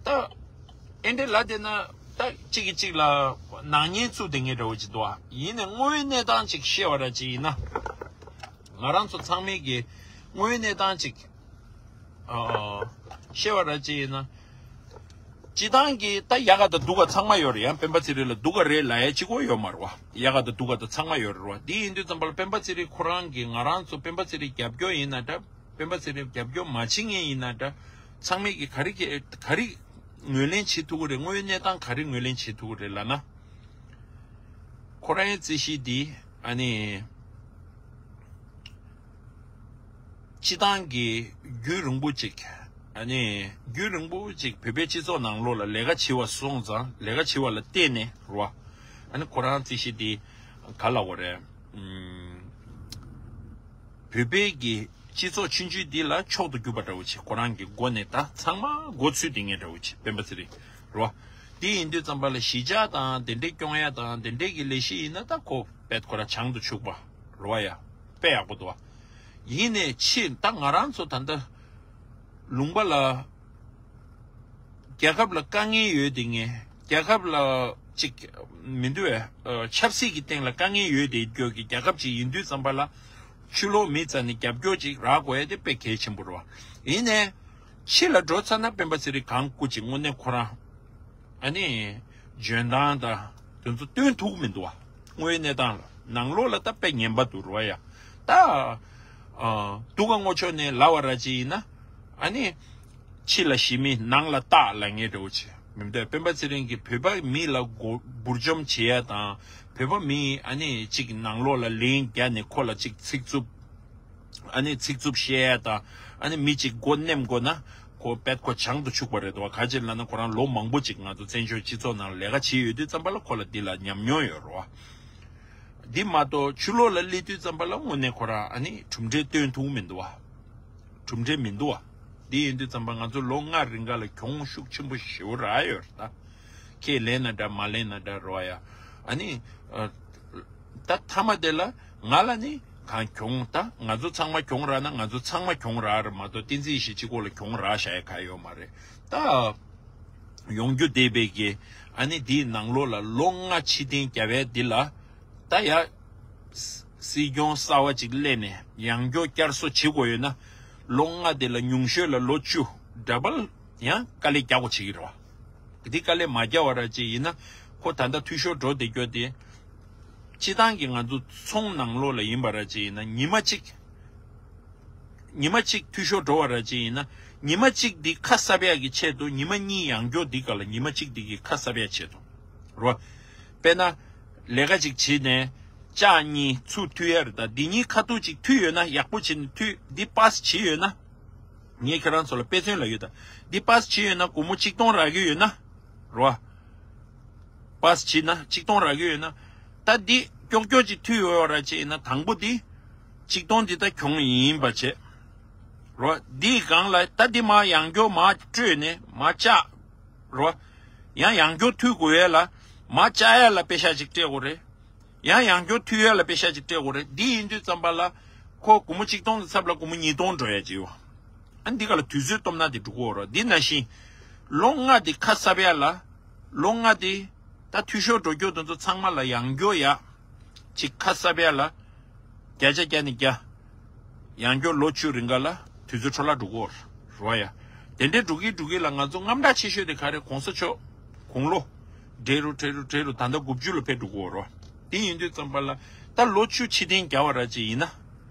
ད་ཨེ་འདྲས་ལབ་བསྡད་ན་ད་གཅིག་གིས་གཅིག་ལ་སྣང་བརྙན་བཙུགས་བསྡད་མཁན་འདྲ་བོ་ཅིག་འདུག་བ། ཡིན་ནའི་དངོས་ཡོད་གནས་སྟངས་ཅིག་བཤད་པ་ར་ཅིག་ཡིན་ན། ང་རང་ཚོ་ཚང་མས་གི་དངོས་ཡོད་གནས་སྟངས་ཅིག་ཨ། བཤད་པ་ར་ཅིག་ཡིན་ན། སྤྱི་བཏང་གི་ད་ཡག་ག་དང་སྡུག་ག་ཚང་མ་ཡོད་རེད། ཡང་སྤེན་པ་ཚེ་རིང་ལ་སྡུག་ག་རེད་ལབ་ཡ་གཅིག་པོ་ཡོད་མ་རེད་བ། ཡག་ག་དང་སྡུག་ག་དང་ཚང་མ་ཡོད་རེད་བ། འདི་ཡིན་དུས་ཙམ་པ་ལ་སྤེན་པ་ཚེ་རིང་ཁོ་རང་གིས་ང་རང་ཚོ་སྤེན་པ་ཚེ་རིང་རྒྱབ་སྐྱོར་ཡིན་ན་འདྲ། སྤེན་པ་ཚེ་རིང་རྒྱབ་སྐྱོར་མ་བྱེད་མཁན་ཡིན་ན་འདྲ། ཚང་མས་ཀྱིས་ག་རེ་ག་རེ་ངོས་ལེན་བྱེད་ཐུབ་ཀྱི་རེད། དངོས་ཡོད་གནས་སྟངས་ག་རེ་ངོས་ལེན་བྱེད་ཐུབ་ཀྱི་རེད་ལབ་ན། ཁོ་རང་ཡི་རྩིས་གཞི་འདི་ཨ་ནི། སྤྱི་བཏང་གི་རྒྱུན་རིང་པོ་ཅིག་ཨ་ནི་རྒྱུན་རིང་པོ་ཅིག་བོད་པའི་སྤྱི་ཚོགས་ནང་ལོགས་ལ་ལས་ཀ་བྱེད་པ་སོང་ཙང་། ལས་ཀ་བྱེད་པ་ལ་བརྟེན་ནས་རེད་བ། ཨ་ནི་ཁོ་རང་རྩིས་གཞི་འདི་ག་ལབ་དགོས་རེད། ཨུམ། བོད་པའི་གི་སྤྱི་ཚོགས་ཆུང་ཆུང་འདི་ལ་མཆོག་ཏུ་གྱུར་པ་འདྲ་བོ་ཅིག་ཁོ་རང་གི་སྒོ་ནས་ད་ཚང་མ་མགོ་ཚོས་བསྡད་མཁན་འདྲ་བོ་ཅིག་སྤེན་པ་ཚེ་རིང་རེད་བ། འདི་ཡིན་དུས་ཙམ་པ་ལ་གཞིས་ཆགས་དང་དེ་འདྲའི་སྐྱོང་ཡ་དང་དེ་འདྲའི་གི་ལས་གཞི་ཡིན་ན་ད་ཁོ་དཔེ་ཁོ་རང་བྱང་དུ་ཆུག་པ་རེད་བ་ཡ། དཔེ་ཡག་པོ་འདུག་བ། ཡིན་ནའི་ཕྱིར་ད་ང་རང་ཚོ་ད་ལྟ་ལུང་པ་ལ་རྒྱལ་ཁབ་ལ་དཀའ་ངལ་ཡོད་དེ་ངས་རྒྱལ་ཁབ་ལ་ ཅིག་མི་འདུག་བས། ཆབ་སྲིད་ཀྱི་སྟེང་ལ་དཀའ་ངལ་ཡོད་དེ་སྐྱོ་གི་རྒྱལ་ཁབ་ཅིག་ཡིན་དུས་ཙམ་པ་ལ། ཕྱི་ལོགས་མི་རྩ་ནས་རྒྱབ་སྐྱོར་ཅིག་རག་དགོས་ཡ་དེ་དཔེ་གལ་ཆེན་པོ་རེད་བ། ཡིན་ནའི་ཕྱི་ལ་འགྲོ་ཚར་ན་སྤེན་པ་ཚེ་རིང་གང་སྐུ་ཅིག་དངོས་གནས་ཁོ་རང་ཨ་ནི་འཇོན་ཐང་དང་དེ་ཚོ་སྟོན་ཐུབ་མི་འདུག་བ། དངོས་གནས་སྟངས་ལ་ནང་ལོགས་ལ་ད་དཔེ་ངན་པ་འདུག་རོ་ཡ། ད་ཨ་སྡུག་ག་ངོ་ཕྱོགས་ནས་ལབ་པ་ར་ཅིག་ཡིན་ན་ཨ་ནི། ཕྱི་ལ་ཞི་མི་ནང་ལ་སྟག་ལབ་མཁན་འདྲ་བོ་ཅིག་མི་འདུག་སྤེན་པ་ཚེ་རིང་གིས་བོད་པ་མི་ལ་མགོ་འབུར་འཇོམས་བྱེད་ཡ་དང་བོད་པ་མི་ཨ་ནི་གཅིག་ནང་ལོགས་ལ་ལན་བརྒྱབ་ནས་ཁོ་ལ་གཅིག་ཚིག་རྩུབ་ཨ་ནི་ཚིག་རྩུབ་བཤད་ཡ་དང་ཨ་ནི་མི་གཅིག་མགོ་ནེམ་དགོས་ན་ཁོ་དཔེ་ཁོ་བྱང་དུ་ཆུག་པ་རེད་དོ། ག་ཅི་ལབ་ན་ཁོ་རང་ལོ་མང་པོ་ཅིག་ང་ཚོ་བཙན་བྱོལ་སྤྱི་ཚོགས་ནང་ལས་ཀ་བྱས་ཡོད་དུས་ཙམ་པ་ལ་ཁོ་ལ་འདི་ལ་ཉམས་མྱོང་ཡོད་རོ། འདི་མ་གཏོགས་ཕྱི་ལོགས་ལ་སླེབས་དུས་ཙམ་པ་ལ་དངོས་གནས་ཁོ་རང་ཨ་ནི་གྲུབ་འབྲས་སྟོན་ཐུབ་མི་འདུག་བ། གྲུབ་འབྲས་མི་འདུག་བ། འདི་ཡིན་དུས་ཙམ་པ་ང་ཚོ་ལོ་ལྔ་རིང་ག་ལ་གྱོང་ཤུགས་ཆེན་པོ་ཞེ་པོ་རག་ཡོད་རེད་ད། ཁྱེད་ལེན་ན་འདྲ་མ་ལེན་ན་འདྲ་རོ་ཡ། ཨ་ནི། ཨ། ད་མཐའ་མ་དེ་ལ་ང་ལ་ནི་གང་གྱོང་ད་ང་ཚོ་ཚང་མ་གྱོང་རག་ན་ང་ཚོ་ཚང་མ་གྱོང་རག་རེད་མ་གཏོགས་བསྟན་འཛིན་ཡེ་ཤེས་གཅིག་པོ་ལ་གྱོང་རག་བཞག་ཡ་ག་ཡོད་མ་རེད་ད། ཡོང་རྒྱུ་བསྡད་པའི་གི་ཨ་ནི་དེའི་ནང་ལོགས་ལ་ལོ་ལྔ་ཕྱི་འཐེན་རྒྱབ་པའི་འདི་ལ་ད་ཡ། སྲིད་སྐྱོང་གསར་བ་ཅིག་སླེབས་ནས་ཡང་སྐྱོ་བསྐྱར་གསོ་བྱེད་དགོས་ཡོད་ན་ལོ་ལྔ་དེ་ལ་ཉུང་ཤོས་ལ་ལོ་བཅུ་ཌབ་བལ་ཡང་དཀའ་ལས་རྒྱག་དགོས་བྱེད་ཀྱི་རེད་བ། འདི་དཀའ་ལས་མ་རྒྱག་པ་ར་ཅིག་ཡིན་ན་ཁོ་ད་ལྟ་འཐུས་ཤོར་འགྲོ་བསྡད་རྒྱུ་དེ། སྤྱི་བཏང་གི་ང་ཚོ་ཚོང་ནང་ལོགས་ལ་ཡིན་པ་ར་ཅིག་ཡིན་ན་ཉི་མ་གཅིག་ཉི་མ་གཅིག་འཐུས་ཤོར་འགྲོ་བ་ར་ཅིག་ཡིན་ན་ཉི་མ་གཅིག་འདི་ཁ་གསབ་ཡག་གི་ཆེད་དུ་ཉི་མ་གཉིས་ཡང་སྐྱོ་འདི་ག་ལ་ཉི་མ་གཅིག་འདི་གི་ཁ་གསབ་ཡག་ཆེད་དུ་རོ། དཔེར་ན། ལས་ཀ་ཅིག་བྱེད་ནས་ལྕགས་གཉིས་ཚུར་མཐུད་ཡ་རེད་ད། འདི་གཉིས་ཁ་ཐུག་ཅིག་མཐུད་ཡོད་ན་ཡག་པོ་བྱེད་ནས་མཐུད་འདི་པཱས་བྱེད་ཡོད་ན། ངས་ཁྱེད་རང་ཚོ་ལ་དཔེ་མཚོན་ལ་ཡོད་ད། འདི་པཱས་བྱེད་ཡོད་ན་སྒོར་མོ་གཅིག་སྟོང་རག་གི་ཡོད་ན། རོ། པཱས་བྱེད་ན་གཅིག་སྟོང་རག་གི་ཡོད་ན། ད་འདི་ཀྱོག་ཀྱོག་ཅིག་མཐུད་ཡོད་ར་ཅིག་ཡིན་ན་དང་པོ་འདི། གཅིག་སྟོང་འདི་ད་གྱོང་ཡིན་པ་བྱེད། རོ། འདིའི་སྒང་ལ་ད་འདི་མར་ཡང་སྐྱོ་མར་སྤྲོད་ནས་མར་བཅག་རོ། ཡང་ཡང་སྐྱོ་མཐུད་དགོས་ཡས་ལ་མར་བཅག་ཡས་ལ་པེ་ཤ་ཅིག་སྤྲད་དགོས་རེད། ཡང་ཡང་སྐྱོ་མཐུད་ཡས་ལ་པེ་ཤ་ཅིག་སྤྲད་དགོས་རེད། འདི་ཡིན་དུས་ཙམ་པ་ལ་ཁོ་སྒོར་མོ་གཅིག་སྟོང་གི་ཚབ་ལ་སྒོར་མོ་ཉིས་སྟོང་འགྲོ་ཡས་ཅིག་ཡོད། ཨ་འདི་ག་ལ་དུས་ཚོད་སྟོབས་ན་དེ་འགྲོ་གི་ཡོད་རེད། འདི་ནང་བཞིན་ལོ་ལྔ་དེ་ཁ་གསབ་ཡས་ལ་ལོ་ལྔ་དེ་ད་འཐུས་ཤོར་འགྲོ་རྒྱུ་དེ་ཚོ་ཚང་མ་ལ་ཡང་སྐྱོ་ཡ། ཅིག་ཁ་གསབ་ཡ་ལ། བརྒྱ་ཆ་བརྒྱ་ནས་བརྒྱ། ཡང་སྐྱོ་ལོ་བཅུ་རིང་ག་ལ་དུས་ཚོད་འཕྲོ་བརླག་འགྲོ་གི་ཡོད་རེད་བ་ཡ། དེ་འདྲའི་འགྲོ་གི་འགྲོ་གི་ལ་ང་ཚོ་དངངས་སྐྲག་ཆེ་ཤོས་དེ་ག་རེ་གོང་ས་མཆོག་དགུང་ལོ། བགྲེས་རུ་བགྲེས་རུ་བགྲེས་རུ་ད་ལྟ་དགུ་བཅུ་ལ་ཕེབས་འགྲོ་གི་ཡོད་རེད་བ། དེ་ཡིན་དུས་ཙམ་པ་ལ་ད་ལོ་བཅུ་ཕྱིར་འཐེན་རྒྱག་པ་ར་ཅིག་ཡིན་ན།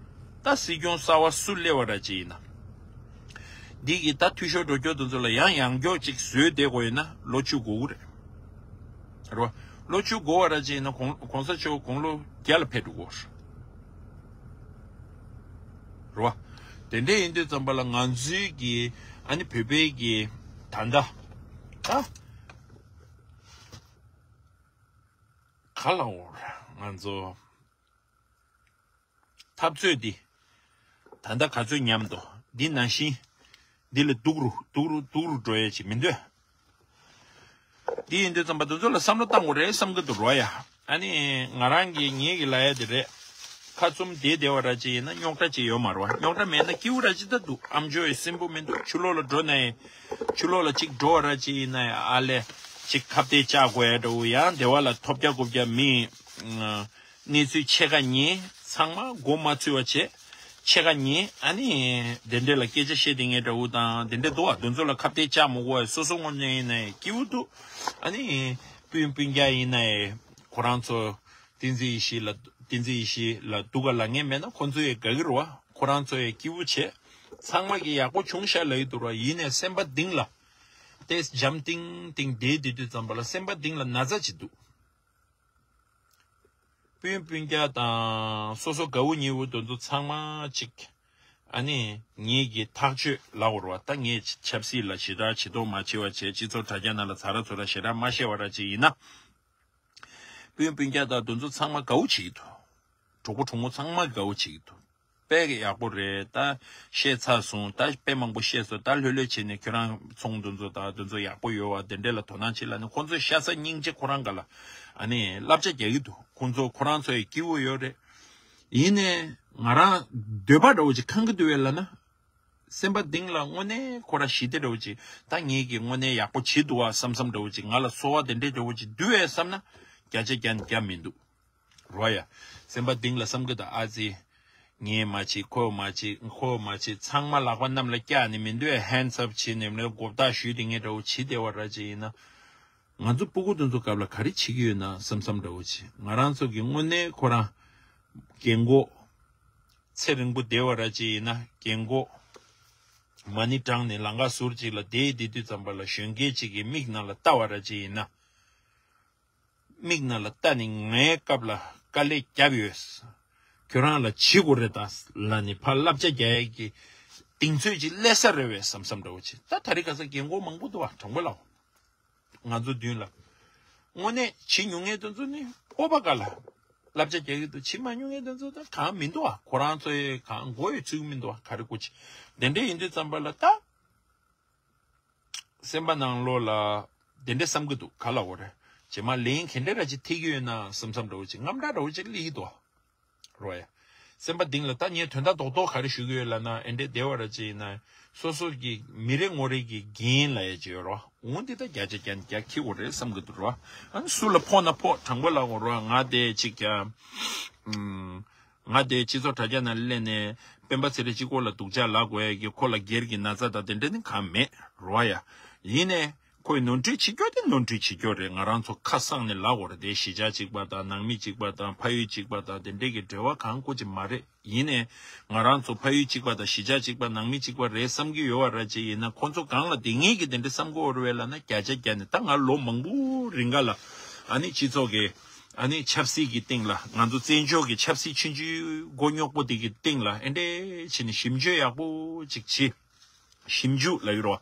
ད་སྲིད་སྐྱོང་གསར་བ་སུ་སླེབས་པ་ར་ཅིག་ཡིན་ན། འདི་གི་ད་འཐུས་ཤོར་འགྲོ་རྒྱུ་དེ་ཚོ་ལ་ཡང་ཡང་སྐྱོ་ཅིག་བཟོས་བསྡད་དགོས་ཡོད་ན་ལོ་བཅུ་འགོར་གི་རེད། རེད་བ། ལོ་བཅུ་འགོར་བ་ར་ཅིག་ཡིན་ན་གོང་གོང་ས་མཆོག་དགུང་ལོ་བརྒྱ་ལ་ཕེབས་འགྲོ་གི་རེད་བ། དེ་འདྲ་ཡིན་དུས་ཙམ་པ་ལ་ང་ཚོའི་གི་ཨ་ནི་བོད་པའི་གི་ད་ལྟ་ད་ག་ལ་འོར་ང་ཚོ། འཐབ་རྩོད་འདི། ད་ལྟ་ག་ཚོད་ཉམས་འདུག་འདི་ནང་བཞིན། འདི་ལས་སྡུག་རུ་སྡུག་རུ་སྡུག་རུ་འགྲོ་ཡས་ཅིག་མི་འདོད། འདི་ཡིན་དུས་ཙམ་པ་འདི་ཚོ་ལ་བསམ་བློ་བཏང་དགོས་རེད་བསམ་གི་འདུག་རོ་ཡ། ཨ་ནི་ང་རང་གིས་ངེད་ཀྱི་ལ་ཡ་དེ་རེད། ཁ་བཙུམ་བསྡད་བསྡད་པ་ར་ཅིག་ཡིན་ན་རྙོག་དྲ་ཅིག་ཡོད་མ་རེད་བ། རྙོག་དྲ་མེད་ན་སྐྱིད་པོ་ར་ཅིག་ད་འདུག་ཨམ་ཅོག་ཡི་སིམ་པོ་མི་འདུག་ཕྱི་ལོགས་ལ་འགྲོ་ན་ཡང་། ཕྱི་ལོགས་ལ་ཅིག་འགྲོ་བ་ར་ཅིག་ཡིན་ན་ཡང་ཨ་ལས། ཅིག་ཁ་གཏད་བཅག་དགོས་ཡ་འདྲ་བོ་ཡང་སྡེ་བ་ལ་ཐོབ་རྒྱ་དགོས་རྒྱ་མི། གནས་ཚུལ་ཕྱེད་ཀ་ཉན་ཚང་མ་མགོ་མ་ཚོས་པ་བྱས། ཕྱེད་ཀ་ཉན་ཨ་ནི་དེ་འདྲས་ལ་སྐད་ཆ་བཤད་དེ་ངས་འདྲ་བོ་དང་དེ་འདྲས་འདུག་བ། དེ་ཚོ་ལ་ཁ་གཏད་བཅག་མི་དགོས་པ་སོ་སོ་ངོས་ནས་ཡིན་ན་ཡང་སྐྱིད་པོ་འདུག་ཨ་ནི་སྤུན་སྤུན་ཀྱག་ཡིན་ན་ཡང་ཁོ་རང་ཚོ་བསྟན་འཛིན་ཡེ་ཤེས་ལ་བསྟན་འཛིན་ཡེ་ཤེས་ལ་སྡུག་ག་ལབ་མཁན་མེད་ན་ཁོ་ཚོ་ཡང་དགའ་གི་རེད་བ། ཁོ་རང་ཚོ་ཡང་སྐྱིད་པོ་བྱས། ཚང་མ་གི་ཡག་པོ་བྱུང་ཤག་ལབ་ཀྱི་འདུག་ར། ཡིན་ནའི་སེམས་པ་གཏིང་ལ། ཏེས་འཇམ་ཐིང་ཐིང་བསྡད་བསྡད་དུས་ཙམ་པ་ལ་སེམས་པ་གཏིང་ལ་ན་ཚ་ཅིག་འདུག་སྤུན་སྤུན་ཀྱག་དང་སོ་སོ་དགའ་བོ་ཉེ་བོ་དེ་ཚོ་ཚང་མ་གཅིག་ཨ་ནི་ངེད་ཀྱི་ཐག་གཅོད་ལབ་དགོས་རེད་བ། ད་ངས་ཆབ་སྲིད་ལ་ཞེ་དྲག་བྱེད་མདོག་མ་བྱེད་པ་བྱས། སྤྱི་ཚོགས་དྲ་རྒྱ་ནང་ལ་ཚ་ར་ཚུར་ར་ཞེ་དྲག་མ་བཤད་པ་ར་ཅིག་ཡིན་ན། སྤུན་སྤུན་ཀྱག་དང་དེ་ཚོ་ཚང་མ་དགའ་བོ་བྱེད་ཀྱི་འདུག་གྲོགས་པོ་གྲོགས་མོ་ཚང་མ་དགའ་བོ་བྱེད་ཀྱི་འདུག་དཔེ་གི་ཡག་པོ་རེད། ད་བཤད་ཚར་སོང་། ད་དཔེ་མང་པོ་བཤད་སོང་། ད་ལྷོད་ལྷོད་བྱས་ནས་ཁྱོད་རང་ཚོང་དེ་ཚོ་ད་དེ་ཚོ་ཡག་པོ་ཡོད་བ། དེ་འདྲས་ལ་དོ་སྣང་བྱེད་ལབ་ནས་ཁོང་ཚོས་ཤ་ཚ་སྙིང་རྗེ་ཁོ་རང་ག་ལ་ཨ་ནི་བསླབ་བྱ་རྒྱག་གི་འདུག་ཁོང་ཚོ་ཁོ་རང་ཚོ་ཡི་སྐྱིད་པོ་ཡོད་རེད། ཡིན་ནའི་ང་རང་འདོད་པ་འདྲ་བོ་ཅིག་ཁེངས་ཀྱི་འདུག་བས་ལབ་ན། སེམས་པ་གཏིང་ལ་དངོས་གནས་ཁོ་རང་ཞི་བདེ་འདྲ་བོ་ཅིག་ད་ངེད་ཀྱིས་དངོས་གནས་ཡག་པོ་བྱེད་འདུག་བ་བསམ་བསམ་འདྲ་བོ་ཅིག་ང་ལ་གསོལ་བ་དེ་འདྲས་འདྲ་བོ་ཅིག་འདུག་བས་བསམ་ན་བརྒྱ་ཆ་བརྒྱ་ནས་བརྒྱ་མི་འདུག་རོ་ཡ། སེམས་པ་གཏིང་ལ་བསམ་གི་ད་ཨ་ཙི། ངས་མ་བྱེད་ཁོས་མ་བྱེད་ཁོས་མ་བྱེད་ཚང་མ་ལག་པ་གནམ་ལ་བཀྱག་ནས་མི་འདུག་ཧེན་ཌི་སི་ཨབ་བྱེད་ནས་མི་འདུག་མགོ་བཏགས་གཞུས་ཏེ་ངས་འདྲ་བོ་བྱེད་བསྡད་པ་ར་ཅིག་ཡིན་ན། ང་ཚོ་སྤུ་གུ་དེ་ཚོ་སྐབས་ལ་ག་རེ་བྱེད་ཀྱི་ཡོད་ན་བསམ་བསམ་འདྲ་བོ་བྱེད། ང་རང་ཚོ་གི་དངོས་གནས་ཁོ་རང་རྒན་གོག་ཚེ་རིང་པོ་བསྡད་པ་ར་ཅིག་ཡིན་ན་རྒན་གོག་མ་ཎི་བགྲངས་ནས་ལང་ཀ་ཟུར་ཅིག་ལ་བསྡད་བསྡད་དུས་ཙམ་པ་ལ་གཞོན་སྐྱེས་ཅིག་གི་མིག་ནང་ལ་ལྟ་བ་ར་ཅིག་ཡིན་ན། མིག་ནང་ལ་ལྟ་ནས་ངའི་སྐབས་ལ་དཀའ་ལས་བརྒྱབ་ཡོད། ཁྱོད་རང་ལ་བྱེད་དགོས་རེད་ད་ལ་ནི་ཕར་བསླབ་བྱ་རྒྱག་ཡས་ཀྱི་གདེང་ཚོད་ཅིག་སླེབས་ས་རེད་བས་བསམ་བསམ་འདྲ་བོ་ཅིག་ད་ད་རེས་ཁ་སང་རྒན་གོག་མང་པོ་འདུག་བ་དྲང་པོ་ལ། ང་ཚོ་མདུན་ལ། དངོས་གནས་བྱེད་མྱོང་མཁན་དེ་ཚོ་ནི་སྤོབས་པ་དཀར་ལ། བསླབ་བྱ་རྒྱག་གི་འདུག་བྱེད་མ་མྱོང་མཁན་དེ་ཚོ་ད་གང་མི་འདུག་བ་ཁོ་རང་ཚོའི་གང་མགོ་ཡི་ཚུགས་མི་འདུག་བ་ག་རེ་དགོས་ཆེ། དེ་འདྲ་ཡིན་དུས་ཙམ་པ་ལ་ད། སེམས་པ་ནང་ལོགས་ལ་དེ་འདྲ་བསམ་གི་འདུག་ག་ལ་འོ་རེད། རྗེས་མ་ལན་ག་འདྲ་ར་ཅིག་ཐེབས་ཀྱི་ཡོད་ན་བསམ་བསམ་འདྲ་བོ་ཅིག་དངངས་སྐྲག་འདྲ་བོ་ཅིག་སླེབས་ཀྱི་འདུག་རོ་ཡ། སེམས་པ་གཏིང་ལ་ད་ངས་དོན་དག་རྡོག་རྡོག་ག་རེ་ཞུ་གི་ཡོད་ལབ་ན་ཨེ་འདྲས་བདེ་བ་ར་ཅིག་ཡིན་ན་སོ་སོ་གི་མི་རེ་ངོ་རེ་གི་འགན་ལ་ཡ་ཅིག་ཡོད་རོ། འོང་འདི་ད་བརྒྱ་ཆ་བརྒྱ་ནས་བརྒྱ་འཁྱེར་དགོས་རེད་བསམ་གི་འདུག་རོ། ཨ་ནི་སུ་ལ་ཕོག་ན་ཕོག་དྲང་པོ་ལབ་དགོས་རོ། ང་དེ་ཅིག་ཀྱང་། ང་དེ་སྤྱི་ཚོགས་དྲ་རྒྱ་ནང་སླེབས་ནས་སྤེན་པ་ཚེ་རིང་གཅིག་པོ་ལ་སྡུག་ཅག་ལབ་དགོས་ཡ་གི་ཁོ་ལ་སྒེར་གྱི་ན་ཚ་དང་དེ་འདྲ་ནི་གང་མེད་རོ་ཡ། ཡིན་ནའི་ཁོས་ནོར་འཁྲུལ་བྱེད་རྒྱུ་དེ་ནོར་འཁྲུལ་བྱེད་རྒྱུ་རེད། ང་རང་ཚོ་ཁ་གསང་ནས་ལབ་དགོས་རེད་དེ། གཞིས་ཆགས་གཅིག་པ་དང་ནང་མི་གཅིག་པ་དང་ཕ་ཡུལ་གཅིག་པ་དང་དེ་འདྲས་ཀྱི་འབྲེལ་བ་གང་དགོས་ཀྱི་མ་རེད། ཡིན་ནའི་ང་རང་ཚོ་ཕ་ཡུལ་གཅིག་པ་དང་གཞིས་ཆགས་གཅིག་པ་ནང་མི་གཅིག་པ་རེད་བསམ་གྱི་ཡོད་པ་ར་ཅིག་ཡིན་ན་ཁོ་ཚོ་གང་ལ་དེ་ངེད་ཀྱི་དེ་འདྲ་བསམ་གྱི་ཡོད་རེད་བས་ལབ་ན་བརྒྱ་ཆ་བརྒྱ་ནས་ད་ང་ལོ་མང་པོ་རིང་ག་ལ་ཨ་ནི་སྤྱི་ཚོགས་ཀྱི་ཨ་ནི་ཆབ་སྲིད་ཀྱི་སྟེང་ལ་ང་ཚོ་བཙན་བྱོལ་གྱི་ཆབ་སྲིད་ཆུང་ཆུང་མགོ་རྙོག་པོ་དེ་གི་སྟེང་ལ་ཨེ་འདྲས་བྱས་ནས་ཞིབ་འཇུག་ཡག་པོ་ཅིག་བྱེད། ཞིབ་འཇུག་ལ་ཡོད་རོ།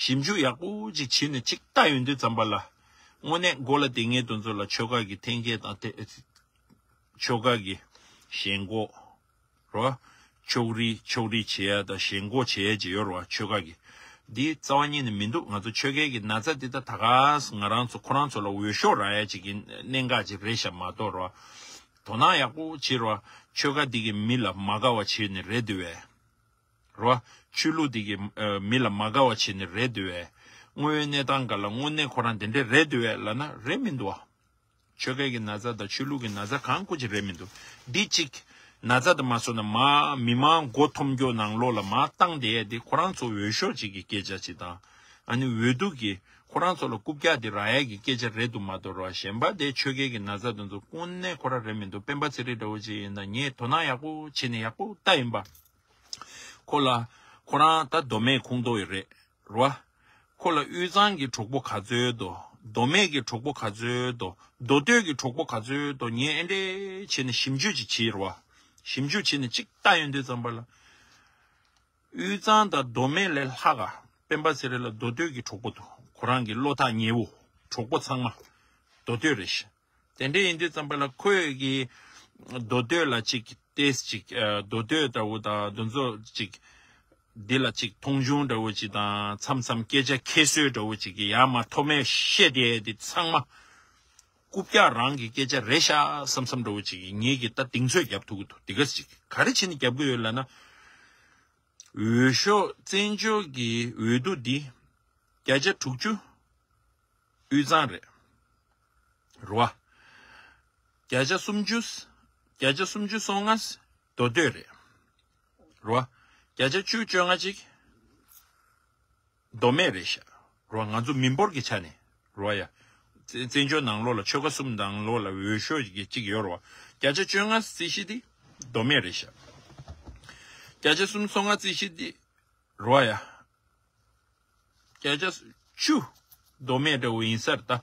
ཞིབ་འཇུག་ཡག་པོ་ཅིག་བྱེད་ནས་ཅིག་ལྟ་ཡོང་དུས་ཙམ་པ་ལ་དངོས་གནས་མགོ་ལ་དེ་ངེད་དེ་ཚོ་ལ་ཆོལ་ཁ་གི་འཐེན་འཁྱེར་དང་དེ་ཆོལ་ཁ་གི་ཞེན་ཁོག་རོ། ཕྱོགས་རིས་ཕྱོགས་རིས་བྱེད་ཡ་དང་ཞེན་ཁོག་བྱེད་ཡ་ཅིག་ཡོད་རོ་ཆོལ་ཁ་གི། འདི་རྩ་བ་ཉིད་ནས་མི་འདུག་ང་ཚོ་ཆོལ་ཁའི་གི་ན་ཚ་འདི་ད་ད་ག་ང་རང་ཚོ་ཁོ་རང་ཚོ་ལ་འོས་ཤོག་རག་ཡ་ཅིག་གི་གནད་འགག་ཅིག་རེད་ཤག་མ་གཏོགས་རོ། དོ་སྣང་ཡག་པོ་བྱེད་རོ། ཆོལ་ཁ་འདི་གི་མི་ལ་མ་དགའ་བ་བྱེད་ནི་རེད་འདུག་བས། རོ། ཆོས་ལུགས་འདི་གི་ཨ་མི་ལ་མ་དགའ་བ་བྱེད་ནི་རེད་འདུག་བས། དངོས་ཡོད་གནས་སྟངས་ག་ལ་དངོས་གནས་ཁོ་རང་དེ་འདྲས་རེད་འདུག་བས་ལབ་ན་རེད་མི་འདུག་བ། ཆོལ་ཁའི་གི་ན་ཚ་དང་ཆོས་ལུགས་ཀྱི་ན་ཚ་གང་སྐུ་ཅི་རེད་མི་འདུག་འདི་གཅིག་ན་ཚ་དང་མ་སོང་ན་མ་མི་མང་མགོ་འཐོམ་རྒྱུ་ནང་ལོགས་ལ་མ་བཏང་བསྡད་ཡས་འདི་ཁོ་རང་ཚོ་འོས་ཤོག་ཅིག་གི་སྐད་ཆ་ཅིག་དང་། ཨ་ནི་འོས་བསྡུ་གི་ཁོ་རང་ཚོ་ལ་རྐུབ་བཀྱག་འདི་རག་ཡས་ཀྱི་སྐད་ཆ་རེད་འདུག་མ་གཏོགས་རོ། གཞན་པ་དེ་ཆོལ་ཁའི་གི་ན་ཚ་དེ་ཚོ་དངོས་གནས་ཁོ་རང་རེད་མི་འདུག་སྤེན་པ་ཚེ་རིང་འདྲ་བོ་ཅིག་ཡིན་ན་ངས་དོ་སྣང་ཡག་པོ་བྱས་ནས་ཡག་པོ་ལྟ་ཡིན་པ། ཁོ་ལ་ཁོ་རང་ད་མདོ་སྨད་ཁོངས་གཏོགས་ཡོད་རེད་རོ། ཁོ་ལ་དབུས་གཙང་གི་གྲོགས་པོ་ག་ཚོད་འདུག་མདོ་སྨད་ཀྱི་གྲོགས་པོ་ག་ཚོད་འདུག་མདོ་སྟོད་ཀྱི་གྲོགས་པོ་ག་ཚོད་འདུག་ངས་ཨེ་འདྲས་བྱས་ནས་ཞིབ་འཇུག་ཅིག་བྱས་རོ། ཞིབ་འཇུག་བྱས་ནས་ཅིག་ལྟ་ཡོང་དུས་ཙམ་པ་ལ། དབུས་གཙང་དང་མདོ་སྨད་ལས་ལྷག་ག་སྤེན་པ་ཚེ་རིང་ལ་མདོ་སྟོད་ཀྱི་གྲོགས་པོ་འདུག་ཁོ་རང་གི་བློ་ཐག་ཉེ་བོ་གྲོགས་པོ་ཚང་མ་མདོ་སྟོད་རེད་ཤག་དེ་འདྲ་ཡིན་དུས་ཙམ་པ་ལ་ཁོས་ཀྱི་མདོ་སྟོད་ལ་ཅིག་ཏེས་ཅིག་ཨ་མདོ་སྟོད་ལྟ་བུ་དང་དེ་ཚོ་ཅིག་འདི་ལ་ཅིག་མཐོང་ཆུང་འདྲ་བོ་ཅིག་དང་མཚམས་མཚམས་སྐད་ཆ་ཁྱད་གསོད་འདྲ་བོ་ཅིག་གི་ཡ་མ་མཐོ་དམན་བཤད་བསྡད་དེ་ཚང་མ་རྐུབ་བཀྱག་རང་གི་སྐད་ཆ་རེད་ཤག་བསམ་བསམ་འདྲ་བོ་ཅིག་གི་ངེད་ཀྱི་ད་གདེང་ཚོད་རྒྱབ་ཐུབ་ཀྱི་འདུག་དེ་ག་ཅིག་ག་རེ་བྱས་ནས་རྒྱབ་ཀྱི་ཡོད་ལབ་ན། འོས་ཤོག་བཙན་བྱོལ་གྱི་འོས་བསྡུ་འདི་བརྒྱ་ཆ་དྲུག་ཅུ་དབུས་གཙང་རེད། རེད་བ། བརྒྱ་ཆ་སུམ་ཅུ། བརྒྱ་ཆ་སུམ་ཅུ་སོ་ལྔ་མདོ་སྟོད་རེད། རེད་བ། བརྒྱ་ཆ་བཅུ་བཅོ་ལྔ་ཅིག་མདོ་སྨད་རེད་ཤག་རེད་བ། ང་ཚོ་མི་འབོར་གྱི་ཆ་ནས་རེད་བ་ཡ། བཙན་བཙན་བྱོལ་ནང་ལོགས་ལ་ཆོལ་ཁ་གསུམ་ནང་ལོགས་ལ་འོས་ཤོག་གི་གཅིག་ཡོད་རེད་བ། བརྒྱ་ཆ་བཅོ་ལྔ་རྩིས་གཞི་དེ་མདོ་སྨད་རེད་ཤག་བརྒྱ་ཆ་སུམ་ཅུ་སོ་ལྔ་རྩིས་གཞི་དེ་རེད་བ་ཡ། བརྒྱ་ཆ་བཅུ་མདོ་སྨད་འདྲ་བོ་ཡིན་ས་རེད་ད།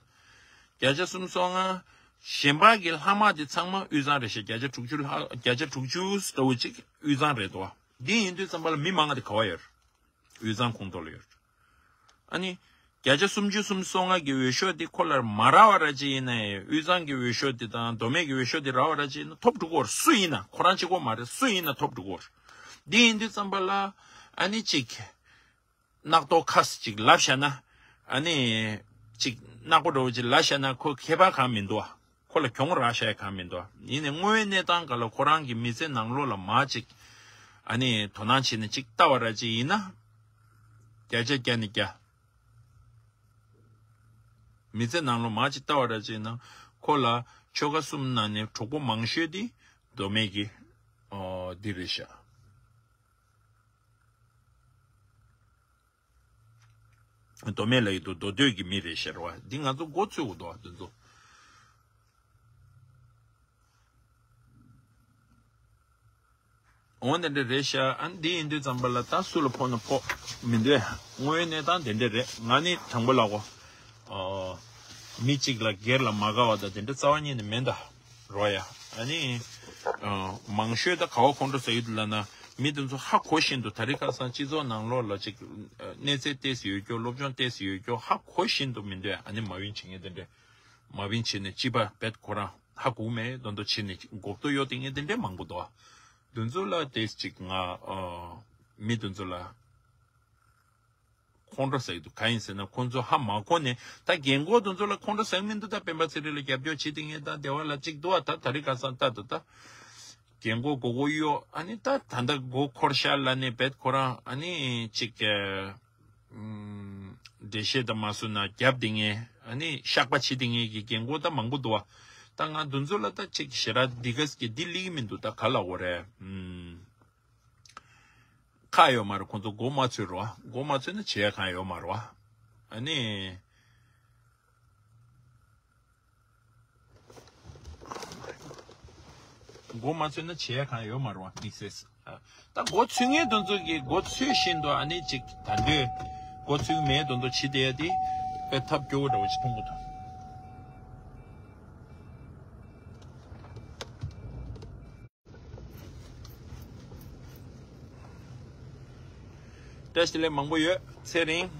བརྒྱ་ཆ་སུམ་ཅུ་སོ་ལྔ། གཞན་པ་གི་ལྷག་མ་དེ་ཚང་མ་དབུས་གཙང་རེད་ཤག་བརྒྱ་ཆ་དྲུག་ཅུ་ལྷག་བརྒྱ་ཆ་དྲུག་ཅུ་འདྲ་བོ་ཅིག་དབུས་གཙང་རེད་དོ། འདི་ཡིན་དུས་ཙམ་པ་ལ་མི་མང་ང་དེ་ག་བ་ཡོད་རེད། དབུས་གཙང་ཁོངས་གཏོགས་ལ་ཡོད་རེད། ཨ་ནི། བརྒྱ་ཆ་སུམ་ཅུ་སུམ་ཅུ་སོ་ལྔ་གི་འོས་ཤོག་དེ་ཁོ་ལ་མ་རག་པ་ར་ཅིག་ཡིན་ན་ཡང་དབུས་གཙང་གི་འོས་ཤོག་དེ་དང་མདོ་སྨད་ཀྱི་འོས་ཤོག་དེ་རག་པ་ར་ཅིག་ཡིན་ན་ཐོབ་འགྲོ་གི་ཡོད་རེད། སུ་ཡིན་ན་ཁོ་རང་གཅིག་པོ་མ་རེད། སུ་ཡིན་ན་ཐོབ་འགྲོ་གི་ཡོད་རེད། འདི་ཡིན་དུས་ཙམ་པ་ལ་ཨ་ནི་ཅིག་རྣག་ཐོག་ཁ་ཅིག་ལབ་བཞག་ན། ཨ་ནི། ཅིག་རྣག་པོ་འདྲ་བོ་ཅིག་ལབ་བཞག་ན་ཁོ་ཁྱད་པར་གང་མི་འདུག་ཨ། ཁོ་ལ་གྱོང་རག་བཞག་ཡ་གང་མི་འདུག་ཨ། ཡིན་ནའི་དངོས་ཡོད་གནས་སྟངས་སྒང་ལ་ཁོ་རང་གི་མི་ཚེ་ནང་ལོགས་ལ་མ་ཅིག་ཨ་ནི་དོ་སྣང་བྱས་ནས་ཅིག་ལྟ་བ་ར་ཅིག་ཡིན་ན། བརྒྱ་ཆ་བརྒྱ་ནས་བརྒྱ། མི་ཚེ་ནང་ལོ་མ་ཅིག་ལྟ་བ་ར་ཅིག་ཡིན་ན། ཁོ་ལ་ཆོལ་ཁ་གསུམ་ནང་ནས་གྲོགས་པོ་མང་ཤོས་དེ་མདོ་སྨད་ཀྱི་ཨོ་འདི་རེད་ཤག་མདོ་སྨད་ལ་ཡོད་དོ་མདོ་སྟོད་ཀྱི་མི་རེད་ཤག་རེད་བ། འདི་ང་ཚོ་མགོ་ཚོས་དགོས་འདུག་བ་འདི་ཚོ། འོ་དེ་འདྲ་རེད་ཤག་ཨ་འདི་ཡིན་དུས་ཙམ་པ་ལ་ད་སུ་ལ་ཕོག་ན་ཕོག་མི་འདོད། དངོས་ཡོད་གནས་སྟངས་དེ་འདྲ་རེད། ང་ནི་དྲང་པོ་ལབ་གོ། ཨོ། མི་གཅིག་ལ་སྒེར་ལ་མ་དགའ་བ་དང་དེ་འདྲ་རྩ་བ་ཉིད་ནས་མེད་ད། རོ་ཡ། ཨ་ནི། ཨོ། མང་ཤོས་ད་ག་བ་ཁོང་ཁྲོ་ཟ་ཡི་འདུག་ལབ་ན། མི་དེ་ཚོ་ཧ་གོ་བཞིན་དུ་ད་རེས་ཁ་སང་སྤྱི་ཚོགས་ནང་ལོགས་ལ་ཅིག་གནས་ཚད་ཏོག་ཙམ་ཡོད་རྒྱུ། སློབ་སྦྱོང་ཏོག་ཙམ་ཡོད་རྒྱུ་ཧ་གོ་བཞིན་དུ་མི་འདོད། ཨ་ནི་མ་བིན་བྱེད་མཁན་དེ་འདྲ། མ་བིན་བྱེད་ནས་ཅི་པ་བེད་ཁོ་རང་ཧ་གོ་མེད་དོན་དུ་བྱེད་ནས་མགོ་ཐོག་གཡོག་དེ་ངས་དེ་འདྲས་མང་པོ་འདུག་དེ་ཚོ་ལ་ཏོག་ཙམ་ཅིག་ང་ཨོ། མི་དེ་ཚོ་ལ་ཁོང་ཁྲོ་ཟ་གི་འདུག་གང་ཡིན་ཟེར་ན་ཁོང་ཚོ་ཧ་མ་གོ་ནས། ད་རྒན་གོག་དེ་ཚོ་ལ་ཁོང་ཁྲོ་ཟ་གི་མི་འདུག་ད་སྤེན་པ་ཚེ་རིང་ལ་རྒྱབ་སྐྱོར་བྱེད་དེ་ངས་ད་སྡེ་བ་ལ་ཅིག་འདུག་བ། ད་ད་རེས་ཁ་སང་ད་ད་ད་རྒན་གོག་མགོ་སྐོར་གཡོག་ཨ་ནི་ད་ད་ད་མགོ་འཁོར་ཤག་ལབ་ནས་བེད་ཁོ་རང་ཨ་ནི་ཅིག་ཨ། ཨུམ། འགྲེལ་བཤད་དང་མ་བཟོ་ན་རྒྱབ་དེ་ངས་ཨ་ནི་བཤགས་པ་བྱེད་དེ་ངས་ཀྱི་རྒན་གོག་ད་མང་པོ་འདུག་བ། ད་ང་དེ་ཚོ་ལ་ད་ཅིག་ཞེ་དྲག་འདི་གས་ཀྱི་འདི་ལིག་མི་འདུག་ད་ག་ལ་འོ་རེད། ཨུམ། ཁག་ཡོད་མ་རེད། ཁོང་ཚོ་མགོ་མ་ཚོས་རོ། མགོ་མ་ཚོས་ན་བྱེད་ཡ་གང་ཡོད་མ་རེད་བ། ཨ་ནི། མགོ་མ་ཚོས་ན་བྱེད་ཡ་གང་ཡོད་མ་རེད་བ། དམིགས་བསལ། ད་མགོ་ཚོས་མཁན་དེ་ཚོ་གིས་མགོ་ཚོས་བཞིན་དུ་ཨ་ནི་ཅིག་ད་འདོད། མགོ་ཚོས་མེད་དེ་ཚོ་བྱེད་བསྡད་ཡ་དེ་དཔེ་ཐབས་སྐྱོ་བོ་འདྲ་བོ་ཞིག་མཐོང་གི་འདུག་བཀྲ་ཤིས་བདེ་ལེགས་མང་པོ་ཡོད། ཚེ་རིང་།